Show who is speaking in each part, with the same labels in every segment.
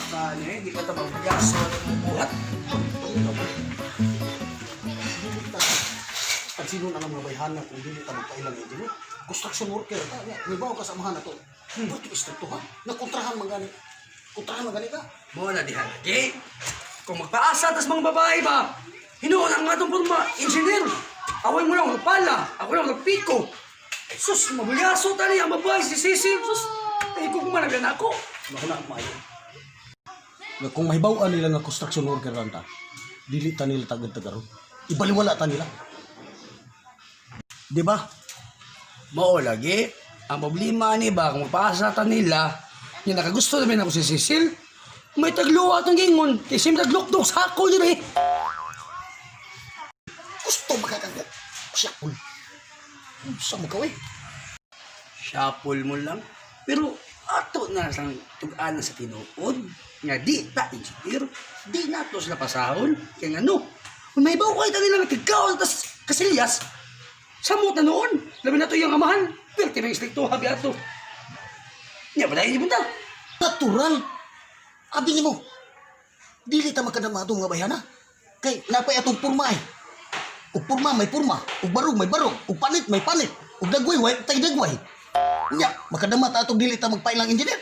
Speaker 1: Baka ano eh, di pa ito magpagaso ng buhat.
Speaker 2: Dili ta pag sino na ang mga bayhana kung dili ta magpailang engineer. Construction worker ta nya. Mibaw ka sa amahan na to. Bakit istruktuhan? Nakontrahan man gani. Kontrahan man gani ka.
Speaker 1: Mo na diha lagi. Kung magpaasa tas mga babae ba, hinuon ang atong porma, engineer. Away mo lang pala, ako lang nagpiko. Sus, mabulyaso tani ang babae si Cecil. Sus, ay kung managan ako.
Speaker 2: Mahuna ang maayo. Nga kung mahibaw-an nila nga construction worker lang ta, dili ta nila tagad tagaro. Ibaliwala ta nila. Di ba?
Speaker 1: Mao lagi. Ang problema ni ba, kung magpaasa ta nila, yung nakagusto namin ako si Cecil, may tagluwa atong gingon. Kay sim taglukdok sa ako diri.
Speaker 2: Gusto makakagat. Siyapol. Sa mo ka, eh.
Speaker 1: Shuffle mo lang. Pero ato na sang tug-an sa tinuod nga di ta engineer, di na to sila pasahon. Kaya nga no, kung may bawo kayo nila nga tigkaon tas kasilyas, samot na noon. Labi na to yung amahan. Pero tinang to habi ato. Nya ba dahil punta?
Speaker 2: Natural. Abi nimo. Dili ta makadama atong mga bayhana. Kay napay atong purma eh. Ug purma may purma, ug barog may barog, ug panit may panit, ug dagway way tay dagway. Nya, makadama ta atong dili ta magpailang engineer.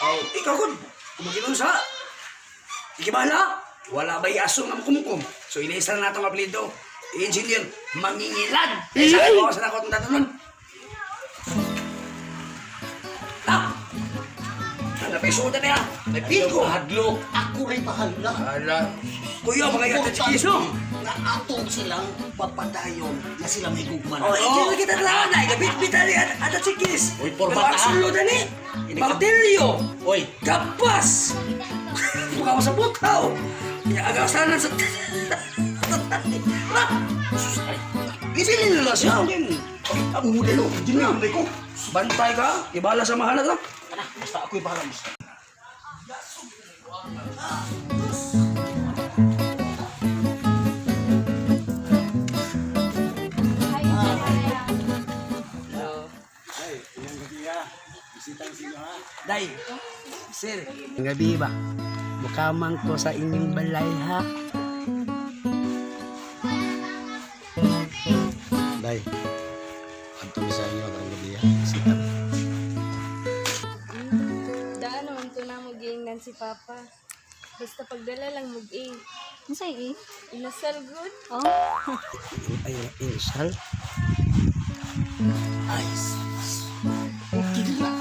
Speaker 1: Oh, ikaw kun. Kumaginon sa. Ikibala, wala ba'y aso nga kumukum. So inaisa na natong apelido. Engineer, mangingilad. Eh, sa ako, sa ako itong tatanon. Ah! Ano, may suda na yan. May piko.
Speaker 2: Hadlok, ako rin bahala.
Speaker 1: Ala. Kuya, mga yata chikis, no?
Speaker 2: Nga atong silang papadayon nga sila may gugma
Speaker 1: Oh, engineer kita talaga na. Ikabit-bit na niya at chikis.
Speaker 2: Uy, porma
Speaker 1: Pero ang
Speaker 2: ta.
Speaker 1: sulo na ni. Martilyo.
Speaker 2: Oy,
Speaker 1: Kapas! Mukha mo sa butaw! Agasanan sa... Gisilin nila siya.
Speaker 2: ang modelo, engineer man ko.
Speaker 1: Bantay ka, ibala sa mahalag ka.
Speaker 2: Tara, basta ako'y bahala.
Speaker 1: Day, sir. Ang gabi ba? Mukamang ko sa inyong balay ha.
Speaker 2: Day, adto mi sa inyo karong gabi ha. Bisita.
Speaker 3: Daan naman to na mo giingnan si Papa. Basta pagdala lang mug eh.
Speaker 4: Unsay eh?
Speaker 3: Inasal good.
Speaker 4: Oh,
Speaker 1: Ay, inasal.
Speaker 2: Ay, sus. Okay lang.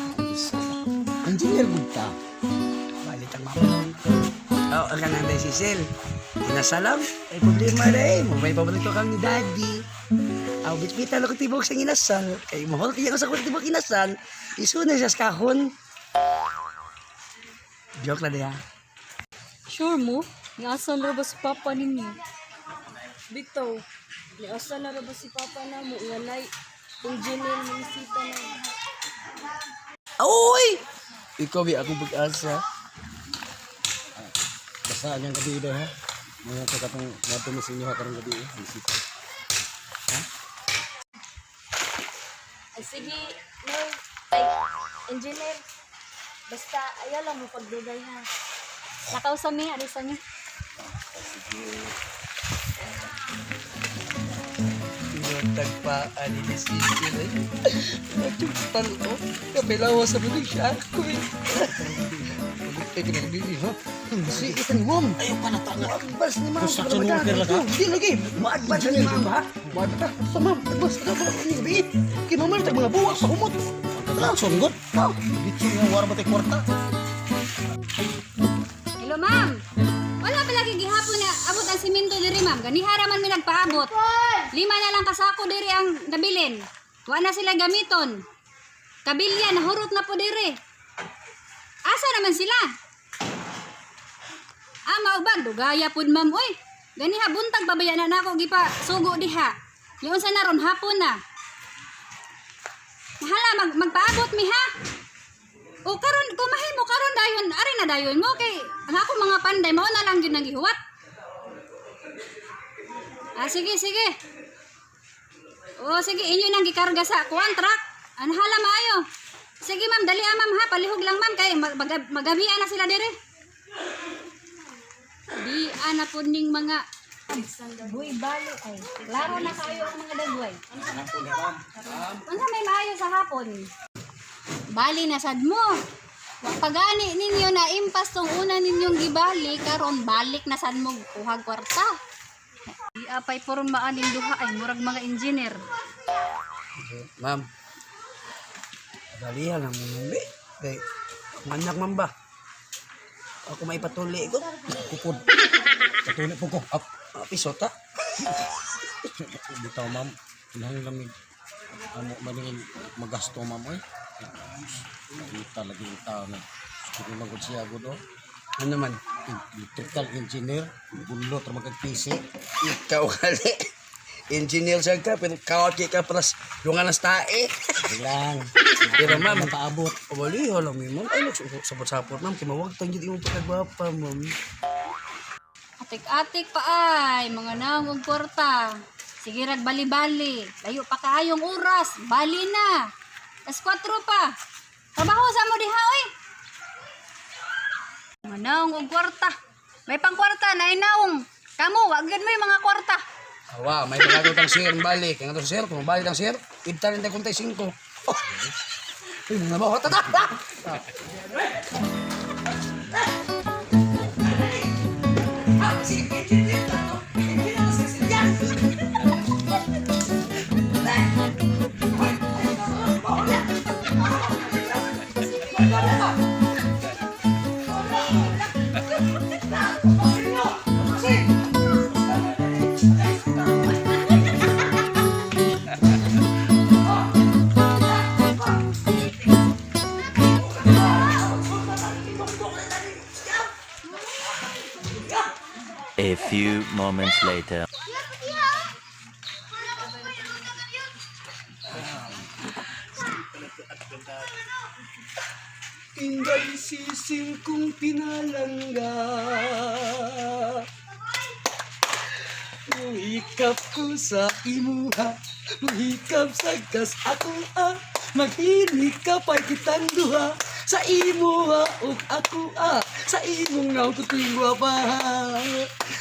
Speaker 2: Engineer gud ta.
Speaker 1: Balik ang mama. Oh, ang kanang day, Cecil. Inasalam, ay problema na eh. May paborito kang ni Daddy. Aw, bitbitan ako tibok sa inasal. Kay mahal kaya ko sa kong tibok inasal. Isu na siya sa kahon. Joke lang niya.
Speaker 4: Sure mo? Niasan ra ba si Papa ninyo?
Speaker 3: Bitaw. Niasa na ra ba si Papa na mo nga nay engineer mo bisita na.
Speaker 1: Oy! Ikaw bi akong pag-asa.
Speaker 2: Basta anyang gabi day ha. Mga ka katong nato mi sa inyo ha karong gabi eh. Bisita.
Speaker 3: Ay sige, Noy. Ay, engineer. Basta ayaw lang mo pagdugay ha.
Speaker 4: Lakaw sa mi, ari sa mi.
Speaker 1: Tinatagpaan ni Cecil eh. Natugtan ko. Kapilawa sa bulig siya ako eh. Magupay ka na gabi ha? Si itan mom.
Speaker 2: Ayaw pa na ta nga.
Speaker 1: Advance ni ma'am.
Speaker 2: Construction worker lang ka?
Speaker 1: Hindi lagi. Ma-advance ni ma'am ha? Ma-advance ka. Sa ma'am, advance ka ba? Hindi gabi. Kay ma'am tag mga buwak sa humot.
Speaker 2: Construction gud. Bitso nga wara ba tay kwarta.
Speaker 4: Hello, ma'am. Wala pa lagi gihapon na abot ang simento diri, ma'am. Ganihara man mi nagpaabot. Lima na lang kasako diri ang nabilin. Wa na sila gamiton. Kabilya nahurot na po diri. Asa naman sila? Ah, mao ba? Dugaya pud ma'am oy. Ganiha buntag babaya na nako gipa sugo diha. Yung sa naron hapon na. Hala magpaabot mi ha. O karon kumahin mo karon dayon ari na dayon mo kay ang ako mga panday mao na lang gyud nang gihuwat. Ah, sige sige. O sige, inyo nang gikarga sa kuan truck. Anhala maayo. Sige ma'am, dali ah ma'am ha, palihog lang ma'am kay magabian na sila dire. Di ana po ning mga buy bali ay. Klaro na kayo ang mga dagway. Unsa may maayo sa hapon? Bali na sad mo. Wa pagani ninyo na impas tong una ninyong gibali karon balik na sad mo kuhag kwarta. Di apay porma aning duha ay murag mga engineer.
Speaker 1: Ma'am, dalihan ang mumbi. Kay, ang anak man ba? Ako may patuli ko.
Speaker 2: Kupod. Patuli po ko.
Speaker 1: Up, pisota.
Speaker 5: Bitaw ma'am, kinahanglan lamig. Amo man magasto ma'am oy. Kita lagi yung tao na. Siguro lang kung siya gud oh.
Speaker 1: Ano man?
Speaker 5: Electrical engineer, bulot ra magkag-PC.
Speaker 1: Ikaw kali. Engineer siya ka, pero kawaki ka para lungan ng tae.
Speaker 5: Lang.
Speaker 1: Pero ma'am,
Speaker 5: paabot.
Speaker 1: Wali, wala mi ma'am. Ay, sapot-sapot ma'am. Kimawag tang yun yung pagkagwapa ma'am.
Speaker 4: Atik-atik pa ay mga naong og kwarta. Sige rag bali-bali. Layo pa kaayong oras. Bali na. Alas 4 pa. Trabaho sa mo diha oy. Mga naong og kwarta. May pangkwarta na inaong. Kamo, wag gyud mo yung mga kwarta.
Speaker 1: Awa, may pagkagaw tang sir, balik. Kaya nga to sir, kung balik tang sir, ibtarin tayo kung tayo 5. Oh. Uy, mga bawa, tata!
Speaker 6: A few moments later.
Speaker 1: Inday sisil kong pinalangga. Muhikap ko sa imuha, muhikap sa gas ako ah. Maghilig ka pa'y kitang duha, sa imuha ug ako ah. Sa imong naw tutoy pa.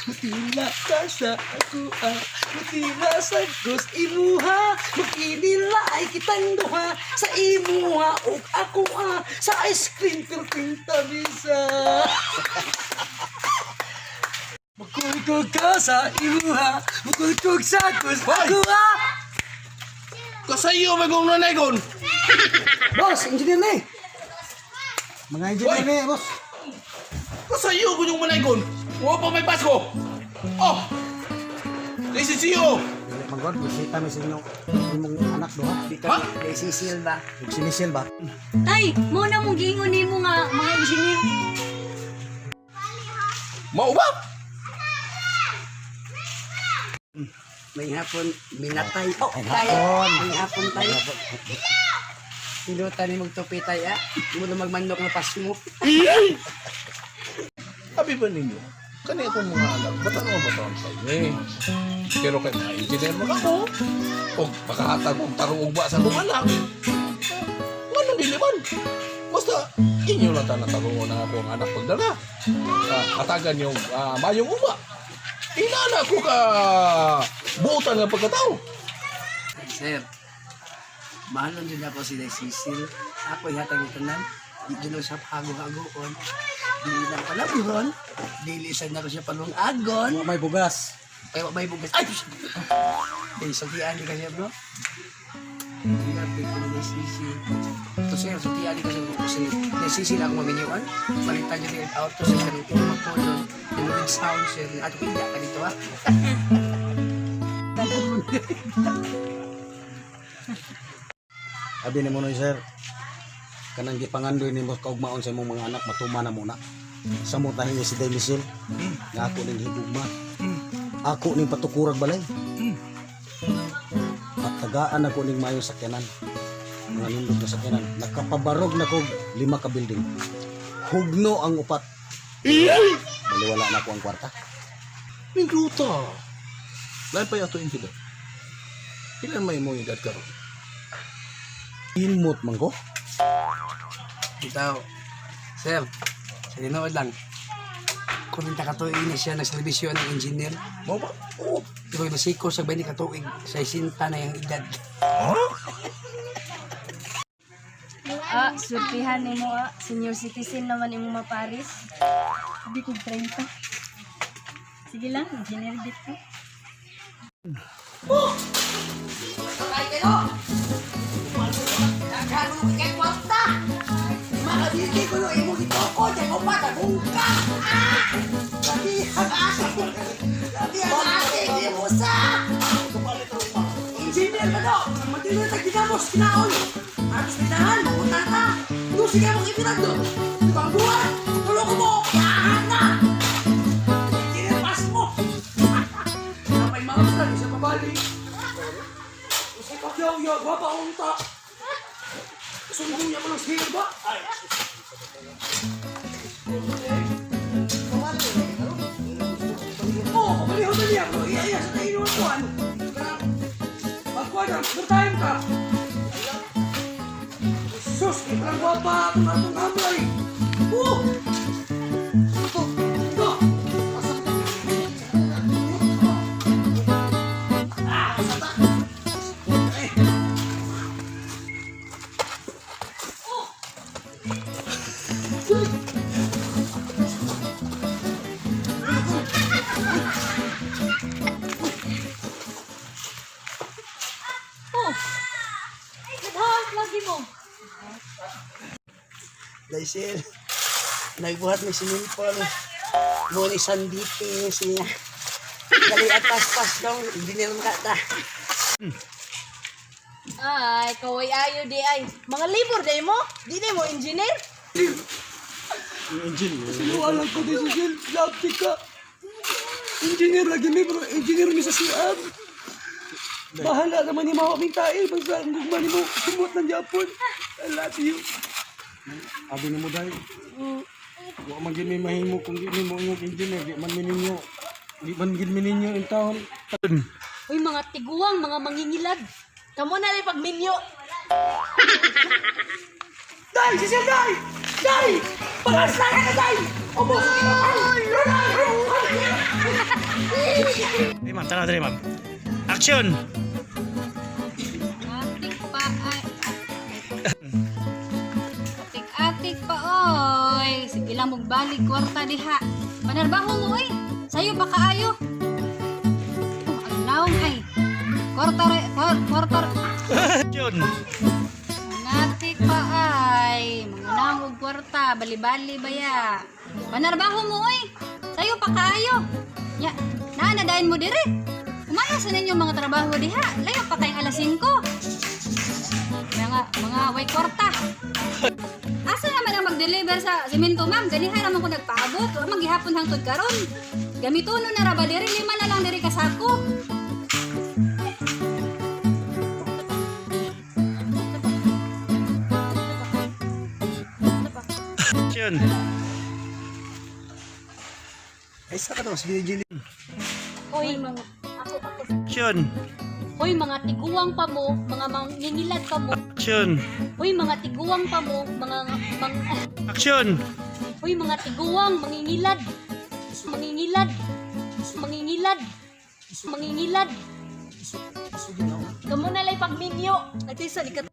Speaker 1: Mutila ka sa ako ah, mutila sa gas imuha. Magkinila ay kitang duha, sa imuha ug ako ah. Sa ice cream pirting tabisa. Makulkog ka sa imuha, makulkog sa kus ako ah.
Speaker 7: Kasayo may kong nanaygon.
Speaker 1: Boss, engineer na eh.
Speaker 2: Mga engineer ni, boss.
Speaker 7: Kasayo ko yung manaygon. Wa pa may Pasko. Oh. This is you.
Speaker 2: Dili man god, bisita mi sa inyo imong anak do ha.
Speaker 7: Ha?
Speaker 1: Kay Cecil ba?
Speaker 2: Ug si Michelle ba?
Speaker 4: Tay, mo na mong giingon nimo nga mga engineer.
Speaker 7: Mao ba?
Speaker 1: May hapon, minatay. Oh,
Speaker 2: May
Speaker 1: tayo.
Speaker 2: hapon.
Speaker 1: May hapon tayo. Pinutan ni magtupi tayo ah. Mo na magmanok na pas mo.
Speaker 7: Abi ba ninyo? Kani akong mga anak, bata nga ba sa inyo eh. Pero kay mga engineer mga ako, o makahatag og tarong ugba sa akong anak. Manong dili man. Basta inyo lang tanan tarong na ako ang anak pagdala. Hatagan yung mayong uba. Inana ko ka buotan nga pagkatao.
Speaker 1: Sir, mahalon din ako si Cecil. Ako ihatag ni tanan. Di dyan lang siya hago-hagoon. Dili lang palabuhon. Dili sa na ko siya palungagon.
Speaker 5: Wa may bugas.
Speaker 1: Ay, wa may bugas. Ay! Eh, sultian di ka siya, bro. Grabe ko ni Cecil. Ito sir, sultian di ka siya, bro. Kasi ni Cecil ako maminyuan. Balitan niya din auto sir, kanang ito magpulong. Yung with sound sir. Ato pinda ka dito ah.
Speaker 5: Abi ni mo noy, sir. Kanang gipangandoy nimo kaugmaon sa imong mga anak matuma na muna. Sa mo tahin ni si Day Michelle. Nga ako ning higugma. Ako ning patukurag balay. At tagaan ako ning maayong sakyanan. Mga nindot na sakyanan. Nakapabarog na ko 5 ka building. Hugno ang upat. Baliwala na ako ang kwarta.
Speaker 7: Mingruta. Lain pa yato engineer. Ilan may mo edad karon?
Speaker 5: Inmot man ko.
Speaker 1: Bitaw. Sir, sa ginood lang. 40 ka tuig na siya nagserbisyo ng engineer.
Speaker 7: Mo ba?
Speaker 1: Oo. Pero masiko sa 20 ka tuig, 60 na yung edad.
Speaker 3: Ah, surtihan nimo ah. Senior citizen naman imo maparis.
Speaker 8: Abi kog 30. Sige lang, engineer dito.
Speaker 1: Patay kayo! Daghan mo kay kwarta! Makabili ko no imong gitoko, di ko pa ka! Ah! Labi ang ate! Labi ang ate! Di mo sa! Engineer ka do! Magdilo na ginamos, kinaon! Tapos pinahan, mapunta ta! Doon sige mong ipinando! Di ba ang buwan? Tulong ko mo! Yahan na! Engineer, pas mo! Napay maus na, isa pabalik! Usay pa kyaw, ya, gwapa unta. Sundo niya ko ng singer ba? Ay. Oo, pabaliho na niya. Iya, iya, sa tayo ng kuwan. Pagkuwan na, time ka. Sus, parang gwapa atong atong hamlay. Oh! Ito, ito.
Speaker 3: Oh. Naghawas lagi mo.
Speaker 1: Daisel, nagbuhat may sinimpol. Mo ni Sandipe siya. Dali at paspas daw, engineer ka ta.
Speaker 3: Ay, kaway ayo di ay. Mga libor day mo? Di day mo engineer?
Speaker 1: Sinuwalan ko din si Lapti ka. Engineer lagi mi bro, engineer mi sa CR. Bahala naman ni Mama kaming tae, basta ang gugma ni mo, sumuot ng Japon. I love you.
Speaker 5: Abi nimo dai. Wa man gid mi mahimo kung di nimo ingog engineer, di man mi ninyo. Di man gid mi ninyo in taon.
Speaker 8: Uy, mga tiguang, mga mangingilad.
Speaker 3: Kamo na lang pagminyo.
Speaker 1: Day! Si Sir Day! Day! Pangaslaya ka, Day! Ubus! Ay! Ay!
Speaker 9: Dali ma'am, tara dali ma'am. Action!
Speaker 4: Atik pa ay. Atik-atik pa oy. Sige lang magbalik kwarta diha. Panarbaho mo oy. Sayo pa kaayo. Oh, ang naong ay. Kwarta kwarta.
Speaker 9: Action!
Speaker 4: Atik pa ay. Mga naong og kwarta, bali-bali baya. Panarbaho mo oy. Sayo pa kaayo. Ya, naa na dayon mo dire. Umaya sa ninyo mga trabaho diha. Layo pa kay alas 5. Mga way kwarta. Asa naman ang mag-deliver sa simento, ma'am? Ganiha naman ko nagpaabot. Wa man gihapon hangtod karon. Gamitono na ra ba diri lima na lang diri kasako.
Speaker 9: Action!
Speaker 1: Ay, sa ka to, sige, Jilly.
Speaker 8: Hoy, mga
Speaker 9: Action!
Speaker 8: Hoy, mga tiguang pa mo, mga mangingilad pa mo.
Speaker 9: Action!
Speaker 8: Hoy, mga tiguang pa mo, mga mang
Speaker 9: Action!
Speaker 8: Hoy, mga tiguang, mangingilad. Mangingilad. Mangingilad. Mangingilad.
Speaker 3: Kamo na lang pagminyo. At isa ikat.